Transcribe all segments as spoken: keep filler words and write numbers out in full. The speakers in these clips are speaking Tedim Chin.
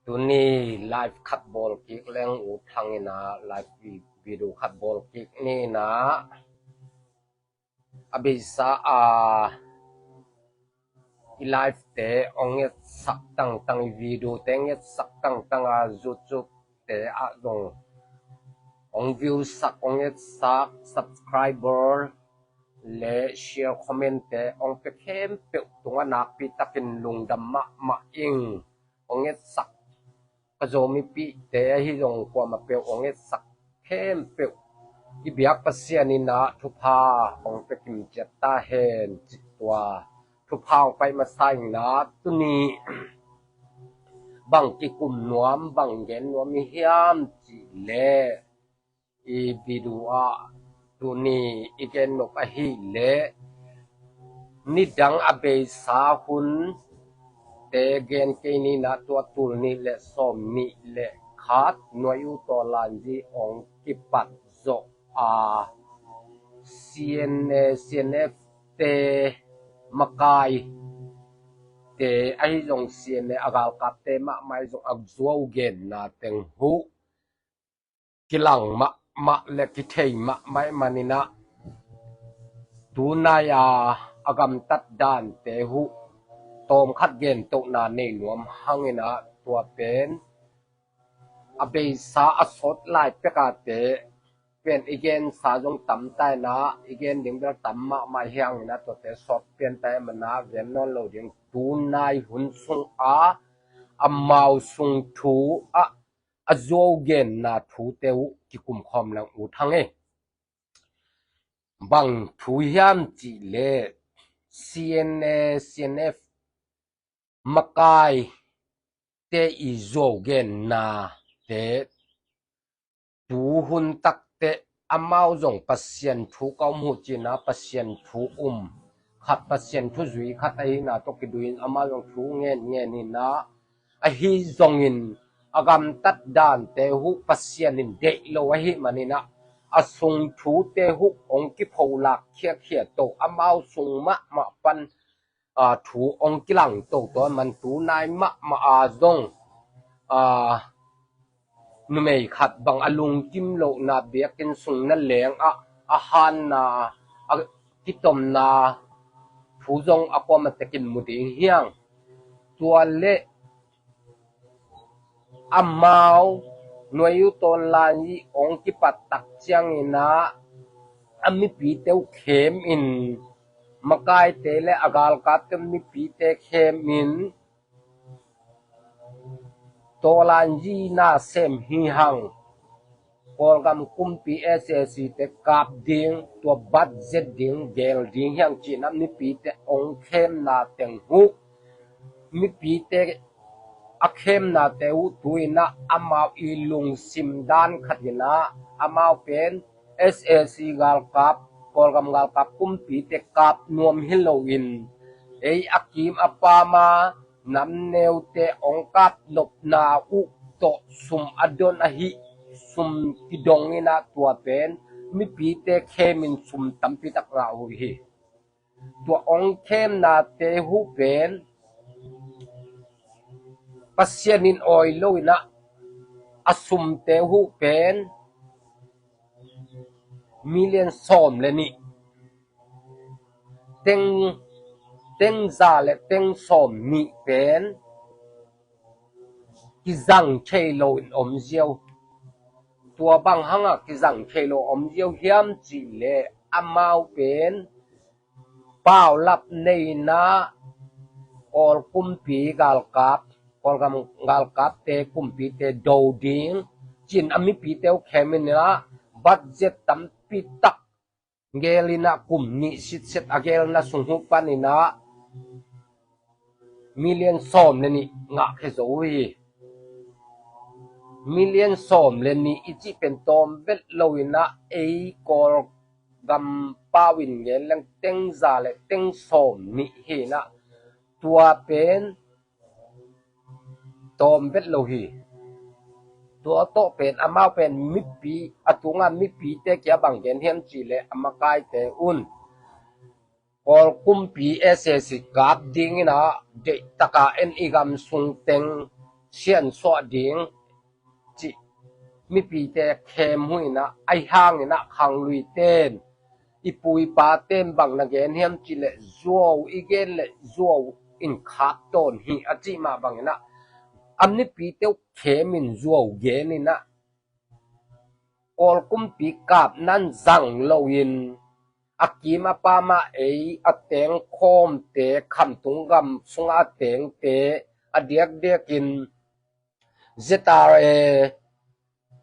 Tuni live khat bawl kik leng, U Thang in ah live vi-, video khat bawl kik ni in ah, a beisa a i live te hong etsak tangtang, i video te hong etsak tangtang a, YouTube te ah zong hong view sak, hong etsak, subscriber le share, comment te hong pia khempeuh tungah nakpi takin lungdam mahmah ing. Hong etsak ka Zomipihte ahi zong kuamah peuh hong etsak khempeuh i biak Pasian in ah thupha hong pia kim ciat ta hen, cih tua thupha hong pai masa in ah, tuni bang kikum nuam, bang gen nuam i hiam cih leh, i video ah tuni i gen nop ahih leh, nidang a beisa hun te gen kei ni in ah, tua tul nih le sawm nih le khat Nuai U Taw Lan Yi hong kipat zawh a, C N A, C N F te makai te ahi zong, C N A a galkapte mahmah ahi zong a zuau genna teng huh kilang mahmah le kithei mahmah ahih manin ah, tunai a, a gamtat dante huh tawmkhat gentohna nei nuam hang in ah, tua pen a beisa a sawt lai pek a te pen i gensa zong tam ta in ah, i gen ding bel tam mahmah hi hang in ah, tuate sawt pian ta ahih manin ah gen nawn lo ding. Tunai hun sung a amau sung thu ah a zuau genna thute uh kikum khawm leng, U Thang e. Bang thu hiam cih leh, C N A, C N F makai te i zuau genna te, tu hun tak teh amau zong Pasian thu ka um uh ci-in ah, Pasian thu um khat, Pasian thu zui khat ahihna tawh kidui in amau zong thu ngen ngen in ah, ahi zongin a gamtat dante huh Pasian in deih lo ahih manin ah, a sung thute huh hong kipholak khiakhia to, amau sung mahmah pan, aa, thu hong kilang toto ahih man, tunai mahmah a zong, aa, numei khat bang a lungkim lohna, biakinn sung na leng ah a hanna, a kitomna thu zong a kuamah tekin mu ding hi hang. Tua leh amau Nuai U Taw Lan Yi hong kipat tak ciangin ah, a mipite uh khem in, makaite le a galkapte mipite khem in, Taw Lan Yi na sem hi hang, Kawlgam kumpi S A C te kap ding, tua budget ding, gel ding hi hang ci-in ah mipite hong khemna teng uh, mipite a khemnate uh tu-in ah amau i lungsim dan khat in ah, amau pen S A C galkap, Kawlgam galkap kumpite kap nuam hi loin, ei a kim a pam a namneute hong kap nopna uh tawh sum a don ahi, sum kidong in ah, tua pen mipite khem in sum tampi tak ngah uh hi. Tua hong khemnate uh pen Pasian in awi lo in ah, a sumte uh pen million sawm le nih, teng, teng za le teng sawm nih pen kizang thei lo in om ziau. Tua bang hang a kizang thei lo om ziau hiam cih leh, amau pen paulap nei in ah, Kawl kumpi galkap, Kawlgam galkapte kumpite do ding ci-in a mipite uh khem in ah, budget tampi tak gel in ah, kum nih sitset a gelna sung uh panin ah million sawm le nih ngah khia zo uh hi. Million sawm le nih i cih pen tawm vet lo in ah, ei Kawlgam pau in gen leng teng za le teng sawm nih hi in ah, tua pen tawm vet lo hi. Tua tawh pen amau pen mipi, a tunga mipite kiang bang gen hiam cih leh, a makaite un Kawl kumpi S A C kap ding in ah, deih taka en i gam sung teng siansuah ding cih mipite khem huinah ahi hanginah khangluiten i puipaten bang na gen hiam cihleh zuau i gen leh zuau in khap tawn hi a cih mah banginah a mipite uh khemin zuau geninah Kawl kumpi kap nan zang loin a kim a pamah ei a teng khawmte, khamtung gam sungah a tengte a diakdiakin Z R A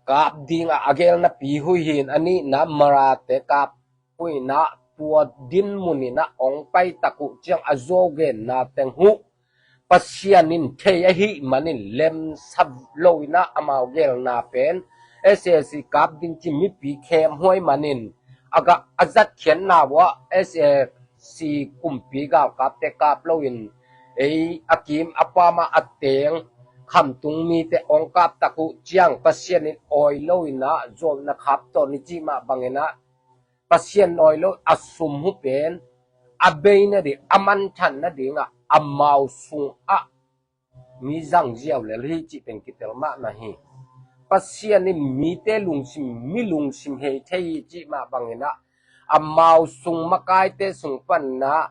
kap dingah a gelnapi huihin a nihna Marate kap huinah tua dinmuninah ong paitak uh ciang a zuau genna teng huh Pasian in thei ahih manin lemsa loinah amau gelna pen S A C kap ding ci mipi khem huai manin a zathiatna uah S A C kumpi galkapte kap loin ei a kim a pamah a teng khamtung mite ong kaptak uh ciang Pasian in awi loinah zuau na khap tawn i cih mah banginah Pasian awi lo a sum huh pen a bei nading a manthan nadingah amau sungah mi zang ziau lel hi cih pen kitel mahmah hi. Pasian in mite lungsim mi lungsim hei thei hi cih mah banginah amau sung makaite sung panna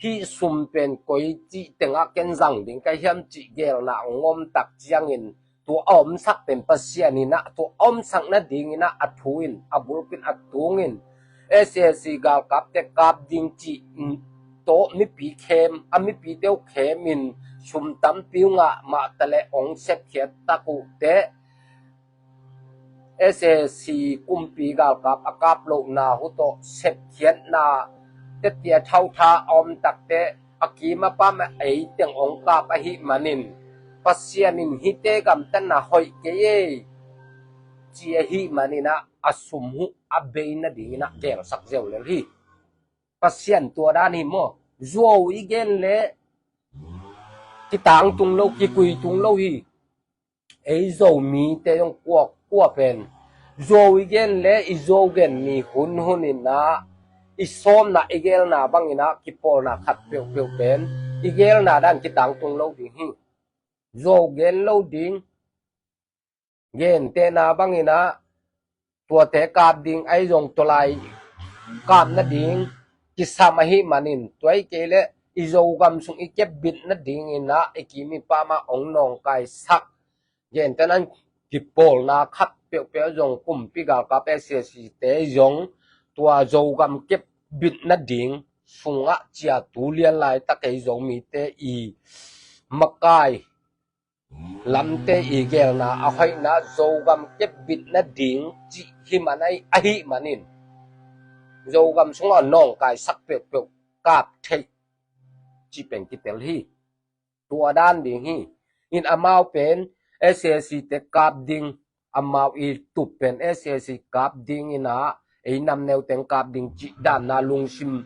hih sum pen koi cih tengah ken zang ding ka hiam cih gelna ong omtak ciangin tua a omsak pen Pasian inah tua a omsak nadinginah a thu in a bulpin a tungin S A C galkapte kap ding cih tawh mipi khem a mipite uh khemin sum tampi uh ngah mahtaleh ong sepkhiat tak uh teh S A C kumpi galkap a kap lohna huh tawh sepkhiatna tetia thautha a om takteh a kim a pamah ei teng ong kap ahih manin Pasian in hihte gamtatna hoih kei ei ci ahih maninah a sum huh a bei nadinginah gelsak ziau lel hi. Pasian tua dan hi maw? Zuau i gen leh kitangtung lo, kikuitung lo hi. Ei Zomite zong kuakua pen zuau i gen leh i zuau gen ni hunhuninah i sawmna i gelna banginah kipawlna khat peuhpeuh pen i gelna dan kitangtung lo ding hi. Zuau gen lo ding, gentehna banginah tuate kap ding ahi zong tawlai kap nading kisam ahih manin tua hi kei leh i Zogam sung i kepbit nadinginah i kim i pamah ong nawngkaisak gentehna kipawlna khat peuhpeuh zong kumpi galkap S A C te zong tua Zogam kepbit nading sungah ciatu lian laitak ei Zomite i makai lamte i gelna a hoihna Zogam kepbit nading cih hi man ahi, ahih manin Zogam sungah nawngkaisak peuhpeuh kap theih cih pen kitel hi. Tua dan ding hi. In amau pen S A C te kap ding, amau i tup pen S A C kap dinginah ei namneu teng kap ding cih danna lungsim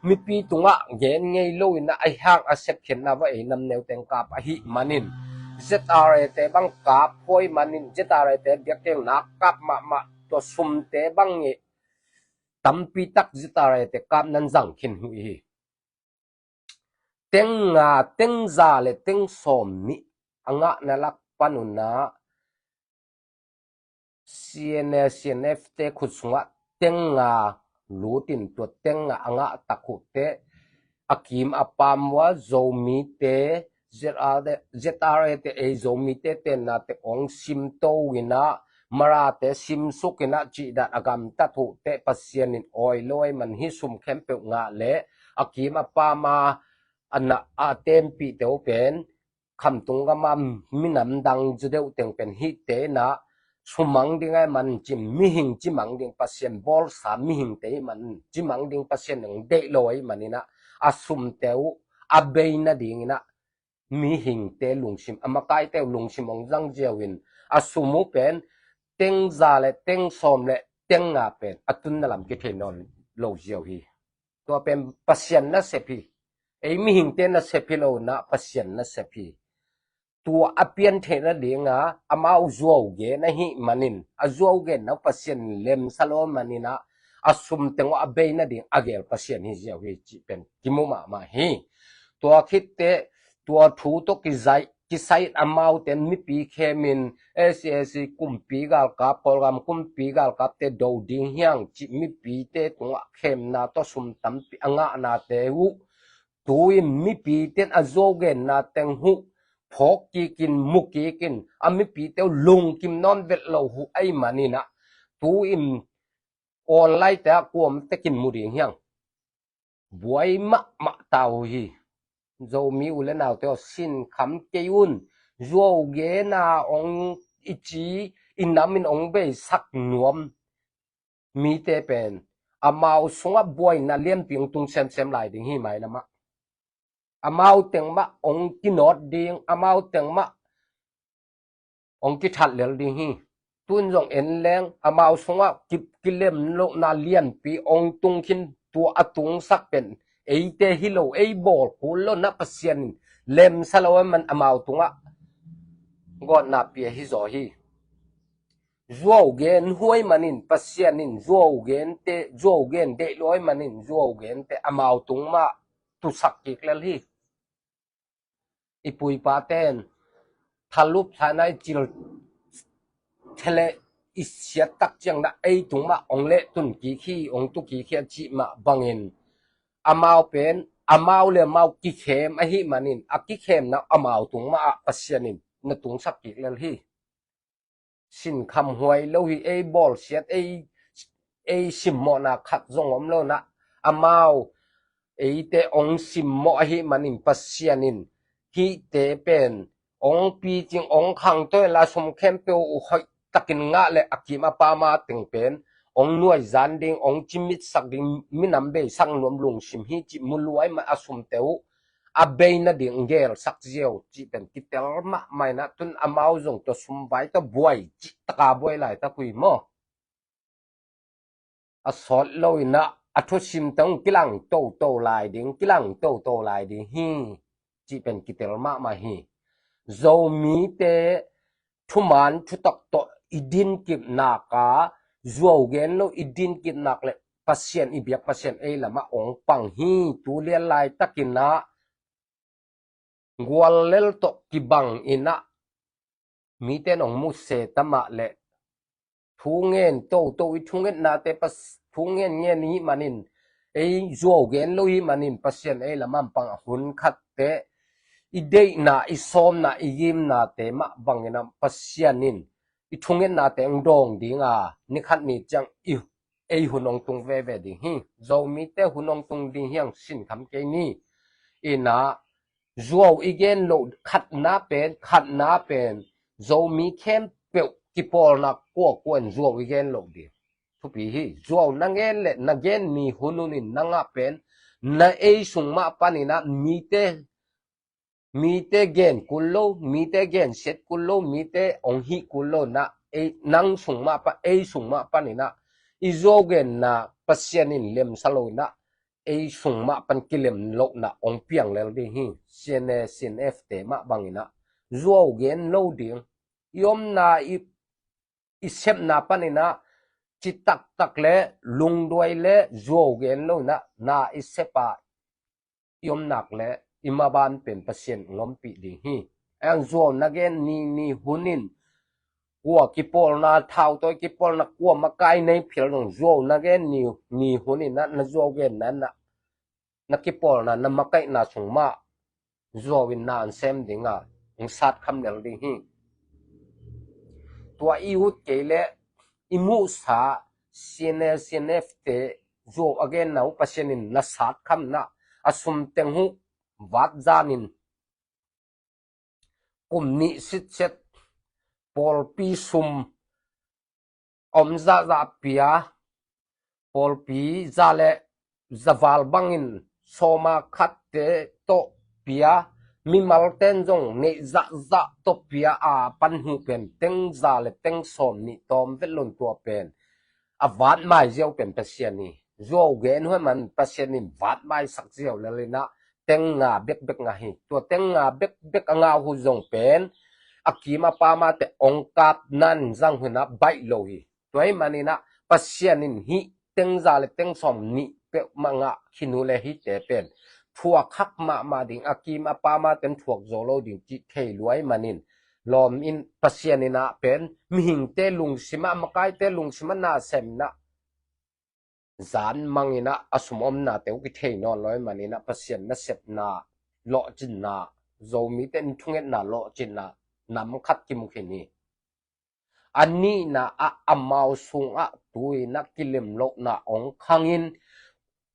mipi tungah gen ngei loinah ahi hang a sepkhiatna uah ei namneu teng kap ahih manin Z R A te bang kap huai manin Z R A te biakkelna kap mahmah tua sumte bang i tampi tak Z R A te kap nan zang khin huih hi. Teng nga, teng za le teng sawm nih a ngahna lak panunah C N A, C N F te khut sungah teng nga lutin tua teng nga a ngah tak uh teh a kim a pam uh a Zomite Z R A te, Z R A te ei Zomite tenna te ong simto inah Marate simsuk inah cihdan a gamtat uh teh Pasian in awi lo ahi man hi. Sum khempeuh ngah leh a kim a pam a a na a tenpihte uh pen khamtung gama minam dang zu deuh teng pen hihte inah sumang ding ahi man ci, mihing cimang ding Pasian bawlsa mihingte ahi man cimang ding Pasian in deih lo ahi maninah a sumte uh a bei nadinginah mihingte lungsim, a makaite uh lungsim ong zang ziau in a sum uh pen teng za le teng sawm le teng nga pen a tunna lam kithei nawn lo ziau hi. Tua pen Pasian nasep hi. Ei mihingte nasep hi lo inah Pasian nasep hi. Tua a pian theih nadinga amau zuau gen ahih manin a zuau genna uh Pasian lemsa lo maninah a sum teng uh a bei nading a gel Pasian hi ziau hi cih pen kimu mahmah hi. Tua khitteh tua thu tawh kizaih kisai in amaute mipi khemin, A C A C kumpi galkap, Kawlgam kumpi galkapte do ding hiang cih mipite tungah khemna tawh sum tampi a ngahnate uh tu-in mipite in a zuau genna teng uh phawk kikin, mu kikin, a mipite uh lungkim nawn velh lo uh ahih manin ah tu-in online te ah kuamtekin mu ding hiang. Buai mahmah ta uh hi. Zomi u le naute aw, sinkham kei un. Zuau gena ong i ci, i nam in ong beisak nuam mite pen amau sungah buaina lianpi ong tung semsem lai ding hi mailamah. Amau teng mah ong kinawt ding, amau teng mah ong kithat lel ding hi. Tun zong en leng amau sungah ki, kilem lohna lianpi ong tung khin, tua a tungsak pen eite hi lo, ei bawl kul lo na Pasian in lemsa lo ahih man amau tungah gawtna pia hi zaw hi. Zuau gen huai manin Pasian in zuau gente, zuau gen deih lo ahih manin zuau gente amau tung mah tusak kik lel hi. I puipaten thalup thaina i cil thele i siat tak ciang na ei tung mah ong leh tun kik hi, ong tu kik hi a cih mah bangin amau pen amau le amau kikhem ahih manin a kikhemna amau tung mah ah Pasian in na tungsak kik lel hi. Sinkham huai lo hi, ei bawlsiat, ei, ei simmawhna khat zong om lo na. Amau eite ong simmawh ahih manin Pasian in hihte pen ong picing, ong khangto inla sum khempeuh uh hoih takin ngah le a kim a pama teng pen ong nuaizan ding, ong cimitsak ding, minam beisak nuam lungsim hi cih mu luai mah a sumte uh a bei nading gelsak ziau cih pen kitel mahmah inah, tun amau zong tua sumvai tawh buai cih taka buai laitak uh hi maw? A sawt lo inah a thusim tawh kilang toto lai ding, kilang toto lai ding hi cih pen kitel mahmah hi. Zomite thuman thutak tawh i dinkip nak a, zuau gen lo i dinkip nak le Pasian i biak Pasian ei lamah ong pang hi. Tu lian laitakinah guallel tawh kibang inah mite in ong mu se tamah le thu ngen toto i thungetnate pas, thu ngen ngen i hih manin ei zuau gen lo i hih manin Pasian ei lamah pang a hun khatte i deihna, i sawmna, i gimnate mah bangin ah Pasian in i thungetnate ong dawng dinga, ni khat ni ciang i ei hun ong tung veve ding hi. Zomite hun ong tung ding hiang sinkham kei ni. Inah zuau i gen loh khatna pen, khatna pen Zomi khempeuh kipawlna kuakua in zuau i gen loh ding thupi hi. Zuau na gen le na gen ni hun hun in na ngah pen na ei sung mah paninah mite mite gen kul lo, mite gen siat kul lo, mite ong hih kul lo na, ei, nang sung mah pan, ei sung mah paninah i zuau genna Pasian in lemsa lo inah ei sung mah pan kilem lohna ong piang lel ding hi. C N A, C N F te mah banginah zuau gen lo ding, i omna i i sepna paninah citaktak le lungduai le zuau gen lo inah na i sepa i omnak le i maban pen Pasian lompih ding hi. Eng zuau na gen ni ni hun in kua kipawlna, thautawi kipawlna, kua makai nei phial dong zuau na gen ni ni hun inah na zuau genna na na kipawlna na makaihna sung mah zuau in na an sem dinga ong satkham lel ding hi. Tua i ut kei le i muhsa C N A, C N F te zuau a genna uh Pasian in na satkhamna a sum teng uh vat zanin kum nih sitset pawlpi sum om zahzah pia, pawlpi za le za val bangin sawma khatte tawh pia, mimalten zong neih zahzah tawh pia a pan uh pen teng za le teng sawm nih tawm vet lon tua pen a vat mai ziau pen Pasian hi. Zuau gen uh ahih man Pasian in vat maisak ziau lel inah teng nga bekbek ngah hi. Tua teng nga bekbek a ngah uh zong pen a kim a pamate ong kap nan zang uh inah baih lo hi. Tua ahih maninah Pasian in hih teng za le teng sawm nih peuhmah ngah khin uh le hihte pen thuak hak mahmah ding, a kim a pam a ten thuak zo lo ding cih thei luai manin, lawm in Pasian in ah pen mihingte lungsim ah, makaite lungsim ah na sem in ah, zan mang in ah a sum omnate uh kithei nawn lo ahih manin ah Pasian nasepna, lawhcinna, Zomite in thungetna lawhcinna nam khat kimu khin hi. A nihna ah amau sungah tu-in ah kilemlohna hong khangin,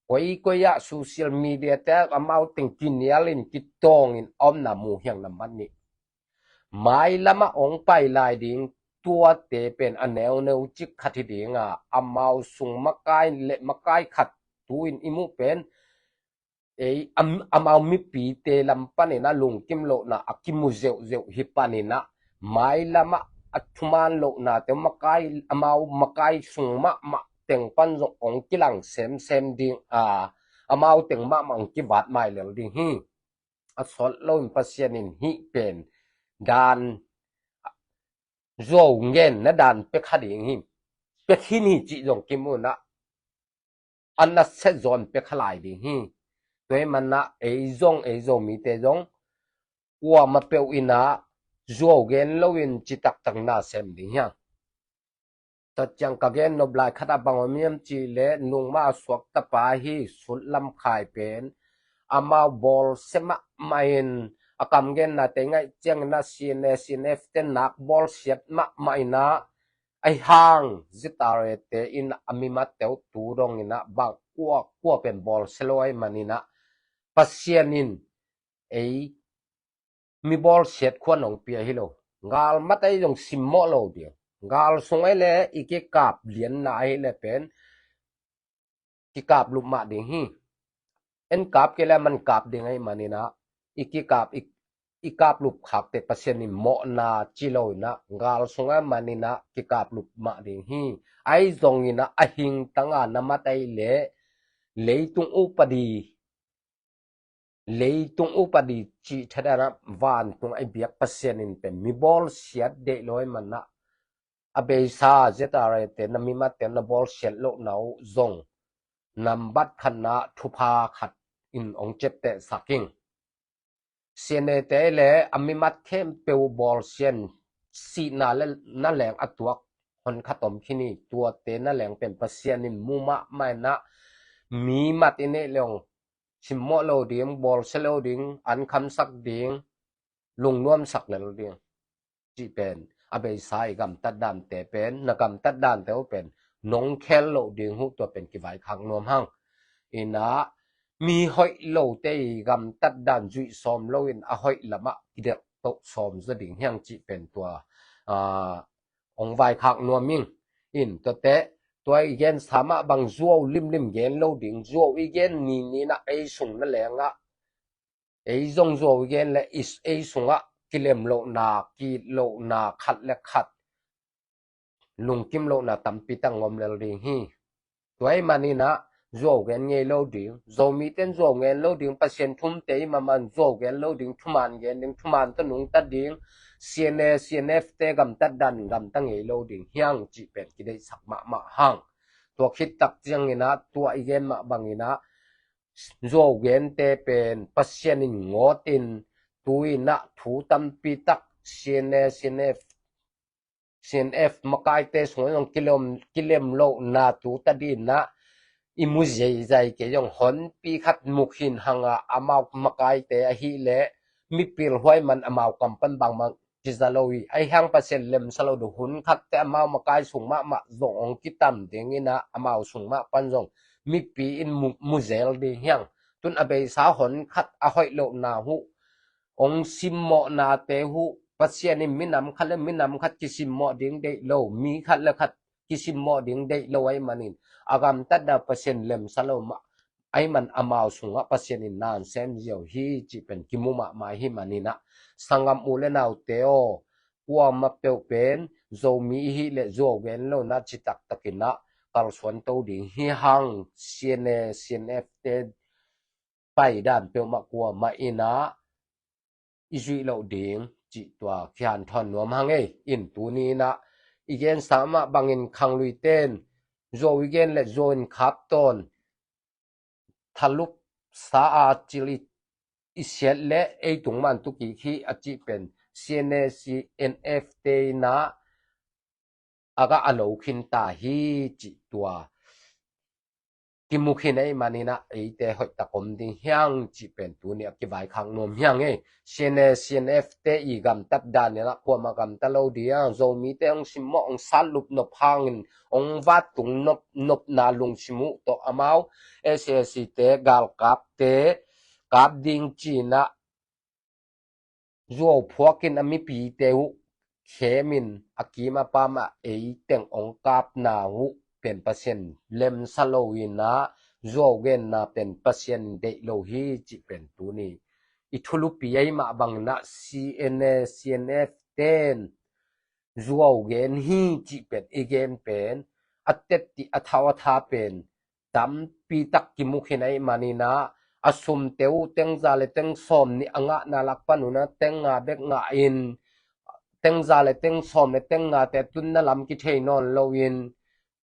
koikoi ah social media te ah amau teng kinialin kitawngin a omna mu hiang. Nambat nih, mailamah hong pai lai ding tuate pen a neuneu cik khat hi ding a, amau sung makai le makai khat tu-in i muh pen ei, am-, amau mipite lam panin ah lungkim lohna a kimu zeuhzeuh hi panin ah, mailamah a thuman lohnate makai, amau makai sung mahmah teng pan zong hong kilang semsem ding a, amau teng mahmah hong kivat mai lel ding hi. A sawt loin Pasian in hih pen dan, zuau ngenna dan pia kha ding hi. Pia khin hi cih zong kimu in ah, a nasia zawn pia kha lai ding hi. Tua ahih manin ah ei zong, ei Zomite zong kuamah peuh in ah zuau gen loin citaktak na sem ding hiang. Tua ciang ka gen nop lai khat ah bang om hiam cih leh, nungmah a suak tapa hi, Sut Lam Khai pen amau bawlsia mahmah in, a kam gennate ngaih ciangin ah C N A, C N F te nak bawlsiat mahmah in ah, ahi hang Z R A te in a mimatte uh tu dongin ah bang kua kua pen bawlsia lo ahih manin ah, Pasian in ei mi bawlsiat khuan hong pia hi lo. Galmat ahi zong simmawh lo ding. Gal sung ahi leh i kikap lianna ahi leh pen kikaplup mah ding hi. En kap kei leh man kap ding ahih manin ah, i kikap, i, i kaplup khakte Pasian in mawhna ci lo in ah, gal sung ahih manin ah kikaplup mah ding hi. Ahi zongin ah a hingtang a na mat ahi leh leitung upadi, leitung upadi cih thadah in ah vantung a i biak Pasian in pen mi bawlsiat deih lo ahih manin ah, a beisa Z R A te na mimatte na bawlsiat lohna uh zong nambat khatna thupha khat in hong ciaptehsak ing. C N A te leh a mimat khempeuh bawlsiat in sihna le na leng a tuak hon khat om khin hi. Tuate na leng pen Pasian in mu mahmah in ah, mimat i neih leh hong simmawh lo ding, bawlsia lo ding, an khamsak ding, lungnuamsak lel ding cih pen a beisa i gamtat dante pen, na gamtat dante uh pen nong khel loh ding uh, tua pen kivaikhak nuam hang. In ah mi hoih lote i gamtat dan zuih sawm loin a hoih lamah kidelh toh sawm zaw ding hiang cih pen tua, ah, hong vaikhak nuam ing. In tuate, tua i gensa mah bang zuau limlim gen lo ding, zuau i gen nini in ah ei sung na leng ah ei zong zuau i gen leh i, ei sungah kilemlohna, ki-it lohna, khat le khat lungkim lohna tampi tak hong om lel ding hi. Tua ahih manin ah zuau gen ngei lo ding, Zomite in zuau gen lo ding, Pasian thumte i mahmah in zuau gen lo ding, thuman gen ding, thuman tawh nungta ding, C N A, C N F te gamtat dan in gamta ngei lo ding hiang cih pen kideihsak mahmah hang. Tua khit tak ciangin ah tua i gen mah bangin ah zuau gente pen Pasian in ngawt in, tu-in ah thu tampi tak C N A, C N F, C N F makaite sungah zong kilem, kilemlohna tu ta dingin ah i mu zeizai kei zong honpi khat mu khin hang a, amau makaite ahih leh mipil huai man amau kam pan bangmah kiza lo hi. Ahi hang Pasian lemsa lo ding, hun khatte amau makai sung mahmah zong hong kitam dingin ah amau sung mah pan zong mipi in mu, mu zel ding hiang. Tun a beisa hon khat a hoih lohna uh, hong simmawhnate uh, Pasian in minam khat le minam khat kisimmawh ding deih lo, mi khat le khat kisimmawh ding deih lo ahih manin, a gamtat dan Pasian lemsa lo mah ahih man amau sungah Pasian in na sem ziau hi cih pen kimu mahmah ahih manin ah, sanggam u le naute aw, kuamah peuh pen Zomi i hih leh zuau gen lo in ah, citaktakin ah kalsuan to ding hi hang. C N A, C N F te paidan peuhmah kuamah in ah i zuih loh ding cih tua kihanthawn nuam hang ei. In tuni in ah i gensa mah bangin khangluite in zuau i gen leh zuau in khap tawn, thalup sa a cil i, i siat le ei tung man tu kik hi a cih pen C N A, C N F te in ah a gah a lo khin ta hi cih tua kimu khin ei manin ah eite hoih tak om ding hiang cih pen tuni a kivaikhak nuam hiang ei. C N A, C N F te i gamtat dan in ah kuamah gamta lo ding hiang. Zomite hong simmawh, hong satlup nop hangin hong vattung nop, nopna lungsim uh tawh amau S A C te galkapte kap ding ci-in ah zuau phuakin a mipite uh khemin a kim a pam ah ei teng hong kapna uh pen Pasian lemsa lo in ah zuau genna pen Pasian deih lo hi cih pen tuni i thulupi ei mah bangin ah C N A, C N F ten zuau gen hi cih pen i gen pen a tetti a thau a tha pen tampi tak kimu khin ei manin ah a sumte uh tengza le tengsawm nih a ngahna lak pan un ah tengnga bek ngah in tengza le tengsawm le tengnga te tunna lam kithei nawn lo in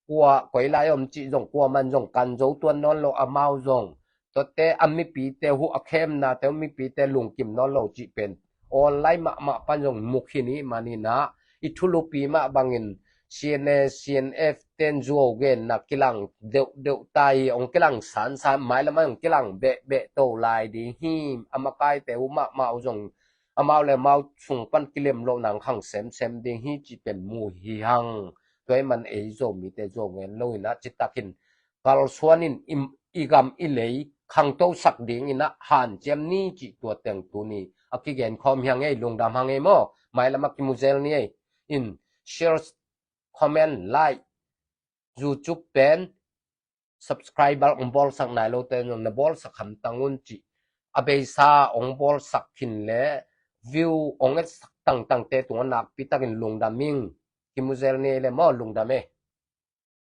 kua koi lai om cih zong kuaman zong kan zo tuan nawn lo amau zong tuate a mipite uh a khemnate uh mipite lungkim nawn lo cih pen online mahmah pan zong mu khin ei manin ah i thulupi mah bangin C N A, C N F ten zuau genna kilang deuhdeuh ta hi. Hong kilang sansan, mailam ah hong kilang behbeh to lai ding hi. A makaite uh mahmah uh zong amau le amau sung pan kilem loh nang khang semsem ding hi cih pen mu hi hang. Tua ei man ei Zomite zuau gen lo in ah citakin kalsuan in i, i gam i lei khangtosak ding in ah hanciam ni cih tua teng tuni a kigen khawm hiang ei. Lungdam hang ei maw. Mailam ah kimu zel ni ei. In share, comment, like, YouTube pen subscriber hong bawlsak nai lote zong na bawlsak hamtang un cih a beisa hong bawlsak khin le view hong etsak tangtangte tungah nakpi takin lungdam ing. Kimu zel ni ei le maw, lungdam ei.